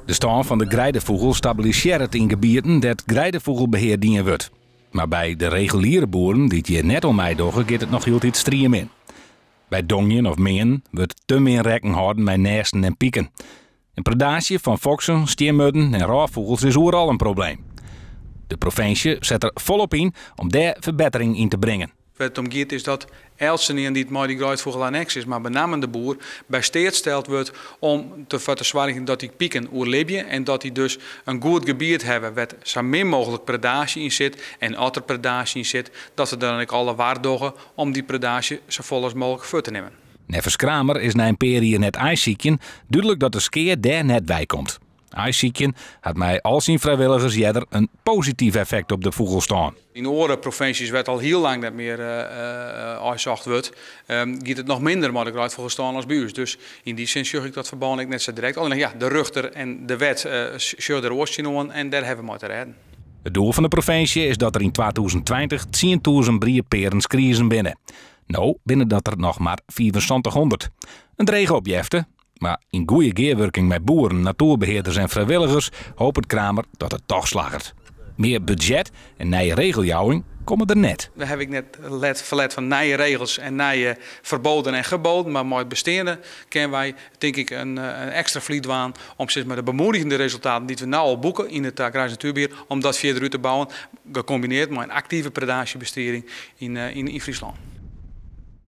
De stân fan de greidefûgel stabilisearret yn gebieten dêr't greidefûgelbehear dien wurdt. Mar by de reguliere boeren dy't hjir net oan meidogge giet it noch hieltyd striemin. By dongjen of meanen wurdt te min rekken hâlden mei nêsten en piken. En predaasje fan foksen, stienmurden en rôffûgels is oeral in probleem. De provinsje set der folop yn om dêr ferbettering yn te bringen. Wêr't it om giet is dat eltsenien dy't mei dy greidfûgel anneks is, mar benammen de boer, by steat steld wurdt om derfoar te soargjen dat dy piken oerlibje en dat dy dus in goed gebiet hawwe wêr't sa min mooglik predaasje yn sit en as der predaasje yn sit, dat se dan ek alle war dogge om dy predaasje safolle as mooglik fuort te nimmen. Neffens Kramer is nei in pear jier net aaisykjen dúdlik dat de skea dêr net weikomt. Aaisykjen hat mei al syn frijwilligers earder in posityf effekt op de fûgelstân. Yn oare provinsjes wêr't al hiel lang net mear aaisocht wurdt, giet it noch minder mei de greidfûgelstân as by ús. Dus yn dy sin sjoch ik dat ferbân ek net sa direkt. Allinnich ja, de rjochter en de wet sjogge der oars tsjinoan en dêr hawwe we mei te rêden. It doel fan de provinsje is dat der yn 2020 10.000 briedpearen skriezen binne. No binne dat der noch mar 7500. In drege opjefte, mar yn goede gearwurking mei boeren, natoerbehearders en frijwilligers hopet Kramer dat it toch slagget. Mear budzjet en nije regeljouwing komme der net. We hawwe ek net let ferlet fan nije regels en nije ferboden en geboden, mar mei it besteande kinne wy, tink ik, in ekstra flyt dwaan om sis mar de bemoedigjende resultaten dy't we no al boeke yn it agrarysk natuerbehear, om dat fierder út te bouwen, gekombineard mei in aktive predaasjebestriding yn Fryslân.